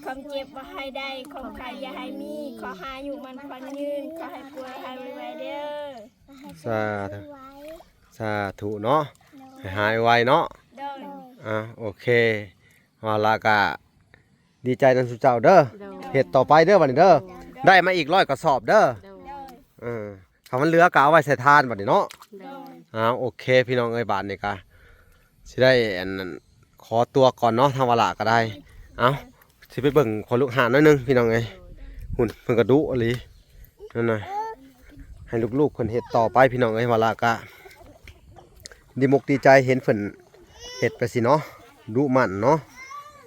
ຄວາມເຈັບບໍ່ໃຫ້ໄດ້ ຄວາມໄຂ້ຢ່າໃຫ້ມີ ຂໍໃຫ້ອາຍຸໝັ້ນຂວັນຍືນ ຂໍໃຫ້ປ່ວຍຫາຍໄວໆເດີ ສາທຸ ສາທຸເນາະ ໃຫ້ຫາຍໄວເນາະ ໂດຍ ອ່າ ໂອເຄ ວ່າລະກະ ດີໃຈນຳຊຸມເຈົ້າເດີ ໂດຍ ເຮັດຕໍ່ໄປເດີບັດນີ້ເດີ ໂດຍ ໄດ້ມາອີກຮ້ອຍກະສອບເດີ ໂດຍ ເອີ ຖ້າມັນເຫຼືອກໍເອົາໄວ້ໃສ່ທານບັດນີ້ເນາະ ໂດຍ ອ້າວ ໂອເຄ ພີ່ນ້ອງເອີຍ ບາດນີ້ກະຊິໄດ້ ອັນນັ້ນ ຂໍຕົວກ່ອນເນາະ ທາງວາລະກໍໄດ້ ເອົ້າ ຊິໄປເບິ່ງຂອງລູກຫານໜ້ອຍໜຶ່ງ ພີ່ນ້ອງເອີຍ ໂດຍ ຫຸ້ນ ເພິ່ນກໍດຸອີ່ຫຼີ ນັ້ນນະ ໃຫ້ລູກໆເພິ່ນເຮັດຕໍ່ໄປ ພີ່ນ້ອງເອີຍ ວາລະກະ ດີອົກດີໃຈເຫັນເພິ່ນເຮັດໄປຊີ້ເນາະ ດຸໝັ່ນເນາະ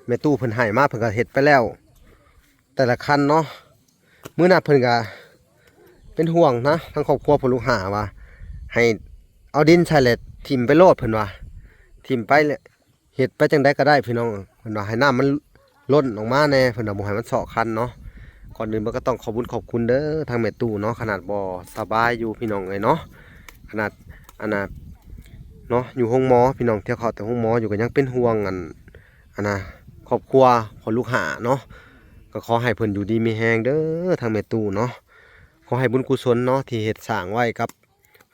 ແມ່ຕູ້ເພິ່ນໃຫ້ມາເພິ່ນກໍເຮັດໄປແລ້ວ ແຕ່ລະຄັນເນາະ ມື້ນັ້ນເພິ່ນກໍເປັນຫ່ວງນະ ທາງຄອບຄົວພໍ່ລູກຫ້າວ່າ ໃຫ້ເອົາດິນໃສ່ແລ້ວຖິ້ມໄປໂລດ ເພິ່ນວ່າ ຖິ້ມໄປແລ້ວ ເຮັດໄປຈັ່ງໃດກໍໄດ້ພີ່ນ້ອງ ເພິ່ນວ່າໃຫ້ນ້ຳມັນລົ້ນອອກມາແດ່ ເພິ່ນວ່າບໍ່ໃຫ້ມັນເຊາະຄັນເນາະ. ກ່ອນອື່ນເພິ່ນກໍຕ້ອງຂອບບຸນຂອບຄຸນເດີທາງແມ່ຕູ້ເນາະ ຂະໜາດບໍ່ສະບາຍຢູ່ພີ່ນ້ອງເອີຍເນາະ ຂະໜາດ ອັນນ່າ ເນາະ ຢູ່ໂຮງໝໍ ພີ່ນ້ອງ ທ່ຽວເຂົ້າແຕ່ໂຮງໝໍຢູ່ ກໍຍັງເປັນຫ່ວງອັນ ອັນນ່າ ຄອບຄົວພໍ່ລູກຫ້າເນາະ. ກໍຂໍໃຫ້ເພິ່ນຢູ່ດີມີແຮງເດີ ທາງແມ່ຕູ້ເນາະ. ຂໍໃຫ້ບຸນກຸສົນເນາະ ທີ່ເຮັດສ້າງໄວ້ກັບ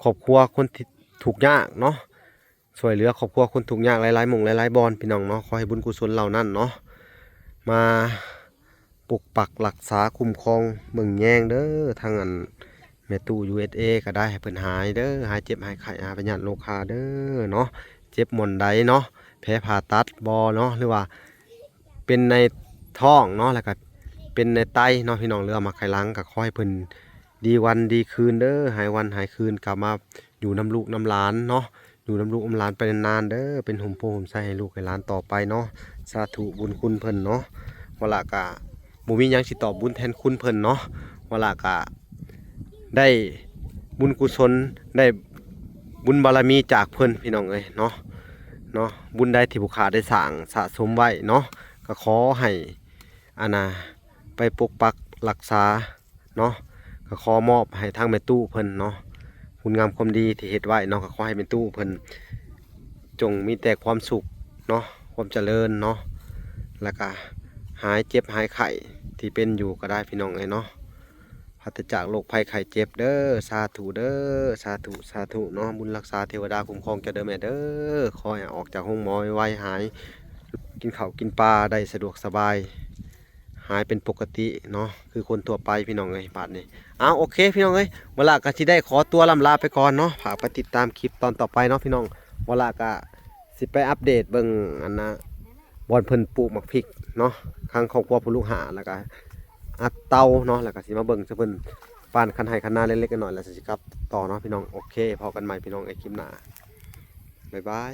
ຄອບຄົວຄົນທີ່ທຸກຍາກເນາະ ຊ່ວຍເຫຼືອຄອບຄົວຄົນທຸກຍາກຫຼາຍໆໝ່ອງຫຼາຍໆບ່ອນ ພີ່ນ້ອງເນາະ. ຂໍໃຫ້ບຸນກຸສົນເຫຼົ່ານັ້ນເນາະ ມາປົກປັກລັກສາຄຸ້ມຄອງເບິ່ງແຍງເດີ ທາງອັນແມ່ຕູ້ ຢູເອສເອ ກໍໄດ້ ໃຫ້ເພິ່ນຫາຍເດີ ຫາຍເຈັບຫາຍໄຂ້ ຫາຍພະຍາດໂລຄາເດີເນາະ. ເຈັບບ່ອນໃດເນາະ ແຜຜ່າຕັດບໍ່ເນາະ ຫຼືວ່າເປັນໃນທ້ອງເນາະ ແລ້ວກໍເປັນໃນໄຕເນາະ ພີ່ນ້ອງ ຫຼືວ່າໝາກໄຂ່ຫຼັງ ກໍຂໍໃຫ້ເພິ່ນດີວັນດີຄືນເດີ ຫາຍວັນຫາຍຄືນ ກັບມາຢູ່ນຳລູກນຳຫຼານເນາະ ຢູ່ນຳລູກນຳຫຼານໄປນານໆເດີ ເປັນຮົ່ມໂພຮົ່ມໄຊໃຫ້ລູກໃຫ້ຫຼານຕໍ່ໄປເນາະ. ສາທຸບຸນຄຸນເພິ່ນເນາະ. ວະລະກະບໍ່ມີຫຍັງຊິຕອບບຸນແທນຄຸນເພິ່ນເນາະ. ວະລະກະໄດ້ບຸນກຸສົນ ໄດ້ບຸນບາລະມີຈາກເພິ່ນ ພີ່ນ້ອງເອີຍເນາະ ເນາະ. ບຸນໃດທີ່ຜູ້ຂ້າໄດ້ສ້າງສະສົມໄວ້ເນາະ ກໍຂໍໃຫ້ ອັນນ່າ ໄປປົກປັກລັກສາເນາະ ກໍຂໍມອບໃຫ້ທາງແມ່ຕູ້ເພິ່ນເນາະ ຄຸນງາມຄວາມດີທີ່ເຮັດໄວ້ເນາະ ກໍຂໍໃຫ້ແມ່ຕູ້ເພິ່ນຈົ່ງມີແຕ່ຄວາມສຸກເນາະ ຄວາມຈະເລີນເນາະ ແລ້ວກະຫາຍເຈັບຫາຍໄຂ້ທີ່ເປັນຢູ່ກໍໄດ້ ພີ່ນ້ອງເອີຍເນາະ. ປາສຈາກໂລກໄພໄຂ້ເຈັບເດີ ສາທຸເດີ ສາທຸ ສາທຸເນາະ. ບຸນລັກສາເທວະດາຄຸ້ມຄອງເຈົ້າເດີແມ່ເດີ ຂໍໃຫ້ອອກຈາກໂຮງໝໍໄວໆ ຫາຍ ກິນເຂົ້າກິນປາໄດ້ສະດວກສະບາຍ ຫາຍເປັນປົກກະຕິເນາະ ຄືຄົນທົ່ວໄປ ພີ່ນ້ອງເອີຍ. ບາດນີ້ ເອົາ ໂອເຄ ພີ່ນ້ອງເອີຍ ວະລະກະຊິໄດ້ຂໍຕົວລ່ຳລາໄປກ່ອນເນາະ. ຝາກໄປຕິດຕາມຄລິບຕອນຕໍ່ໄປເນາະ ພີ່ນ້ອງ. ວະລະກະຊິໄປອັບເດດເບິ່ງ ອັນນ່າ ບ່ອນເພິ່ນປູກໝາກພິກເນາະ ທາງຄອບຄົວພໍ່ລູກຫ້າ ແລ້ວກະອັດເຕົາເນາະ ແລ້ວກະຊິມາເບິ່ງຊະເພິ່ນປານຄັນໄຮ່ຄັນນາເລັກໆນ້ອຍໆ ແລ້ວຊິກັບຕໍ່ເນາະ ພີ່ນ້ອງ. ໂອເຄ ພໍ້ກັນໃໝ່ ພີ່ນ້ອງເອີຍ ຄລິບໜ້າ ບາຍບາຍ.